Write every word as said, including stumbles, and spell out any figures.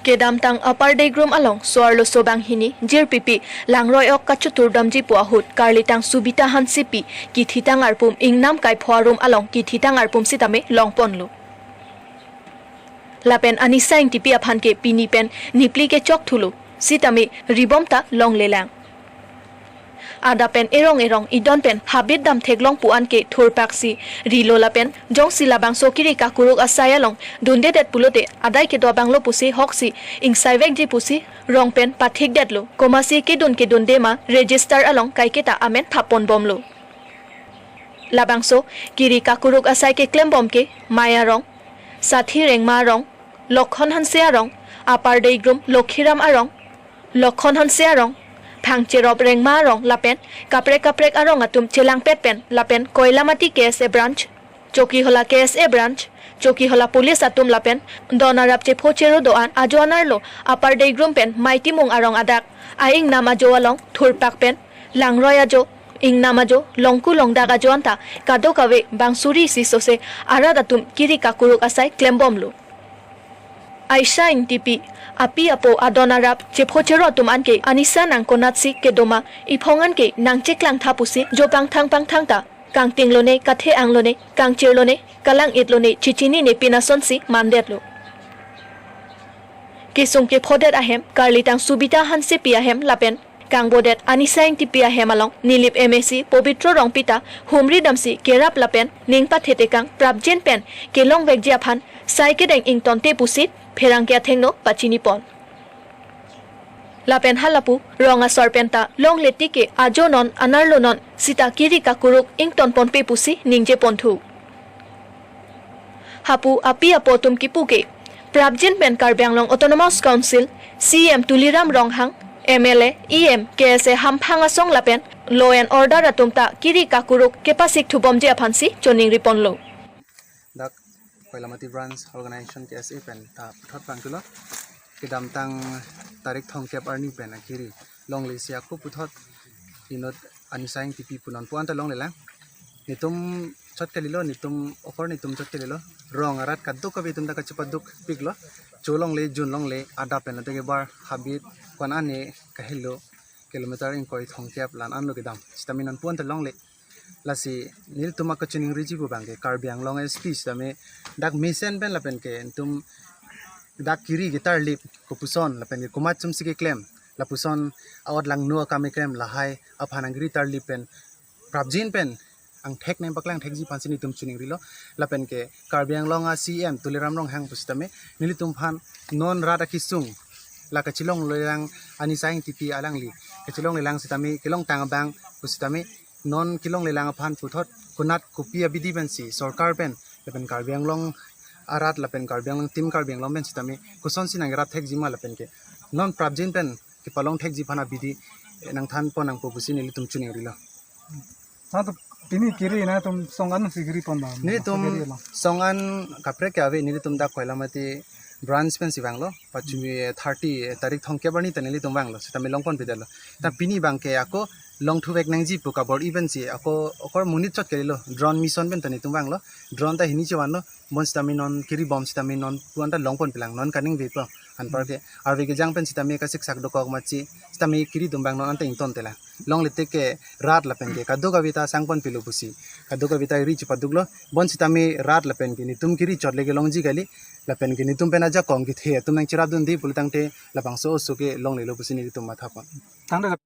Kedamtang Upper Deigrum along so-arlo so banghini jirpipi langroi-ok kachoturdamji pu ahut karlitang Subita Hansepi kithitang arpum ingnam kaipho arum along kithitang arpum sitame longponlo. Lapen Anisa Engtipi aphan ke pini pen niphli kechok thulo sitame ribom ta longlelang. Adap pen erong erong idon pen habit dam theklong pu an ke thurpaksi rilo lapen jongsi labangso kiri kakuruk asai along dundedet pulote adai kedo abanglo pusi hoksi ingsaivekji pusi rong pen pathikdetlo. Komatsi kedun kedunde ma register along kaiketa amen thapponbomlo. Labangso kiri kakuruk asai keklembom ke Mai Arong, Sathi Rengma Arong, Lokhon Hanse Arong, Upper Deigrum Lokhiram Arong, Lokhon Hanse Arong, Phangcherop Rengma Arong lapen kaprek kaprek arong atum chelangpet pen lapen Koilamati K S A branch, Chokihola K S A branch, Chokihola police atum lapen don arap chepho chero do-an ajo anerlo Upper Deigrum pen Maitimung arong adak a-ingnam ajo along thurpak pen langroi ajo, ingnam ajo, longku longdak ajo anta kadokave bang suri isi sose arat atum kiri kakuruk asai klembomlo. Aisa Engtipi api apo adon arap chepho chero atum anke Anisa nang konatsi kedoma iphong anke nangcheklang tha pusi jo pangthang pangthang ta kangtinglone, kathe-anglone, kangchirlone, kalang-itlone, chechinine pin asonsi mandetlo. Kesung kephodet ahem karlitang Subita Hansepi ahem lapen kangbodet Anisa Engtipi ahem along Nilip M A C Pobitro Rongpi ta humri damsi kerap lapen ning pathetekang prapjin pen kelongvekji aphan sai kedeng ingtonte pusi pherangke athengno pachinipon. Lapen halapu rong asor pen ta longle tike ajo non anerlo non sita kiri kakuruk ingtonponpe pusi ningjeponthu. Hapu api apo atum kipu ke prapjin pen Karbi Anglong Autonomous Council C E M Tuliram Ronghang, M L A, E M, K S A hamphang asong lapen law and order atum ta kiri kakuruk kepasik thubomji aphansi choningriponlo. Dak Koilamati Branch Organization K S A pen ta puthot pangkulo. Kedamtang tarik thomkep arni pen akiri longle si ako puthot inut Anisa Engtipi pu non pu anta longlelang. Netum chot kalilo, netum okor netum chot kalilo. Rong arat kadokave atum ta kachepadukpiklo. Cho longle, jun longle, adap pen ateke bar habit ko-an ane kahelo kilometer ingkoi thomkep la-an anlo kedam. Sitame non pu anta longle. Lasi nelitum akachiningriji pu abangke Karbi Anglong S P sitame dak mesen pen lapen ke netum dak kiri ketarlip kopuson lapen ke komat chumsi keklem lapuson awat langno akam keklem lahai aphan angkiri tarlip pen prapjin pen angthek nangpaklang thekji aphansi netum chiningrilo. Lapen ke Karbi Anglong a C E M Tuliram Ronghang pusitame nelitum aphan non rat akisung la kachelonglelang Anisa Engtipi alangli kachelonglelang sitame kelongtang abang pusitame non kelonglelang aphan puthot konat kopi abidi pensi sorkar pen lapen Karbi Anglong arat lapen Karbi Anglong Team Karbi Anglong pen sitame kosonsi nangrap thekji ma lapen ke non prapjin pen kepalong thekji aphan abidi, eh, nangthanpon nangpo pusi nelitum chiningrilo. Satu pini kiri nangtum song an si kiri pon ba? Nelitum kiri lo. Song an kaprek ke ave, nelitum dak Koilamati branch pensi vanglo, pachumi, eh, thirty, eh, tarik thomkep arni ta nelitum vanglo, sitame longponpedetlo. Ta pini abangke ako longthuvek nangji pu kabor-i pensi ako okor monit chot kalilo, drone mission pen ta netum vanglo. Drone ta hini chevanlo, bonsitame non kiribom sitame non pu anta longponpelang, non kaningvepo. Anparke arve kejang pen sitame kasiksak dokok matsi sitame kiri atum abang non anta ingtontelang. Longle tike rat lapen ke kadokave ta sangponpilo pusi kadokave ta ri chepaduklo. Bonsitame rat lapen ke netum kiri chotle kelongji kali, lapen ke netum pen ajakong kethe atum nangcherapdunde pulotangte labangso oso ke longlelo pusi netum mathapon. Tangda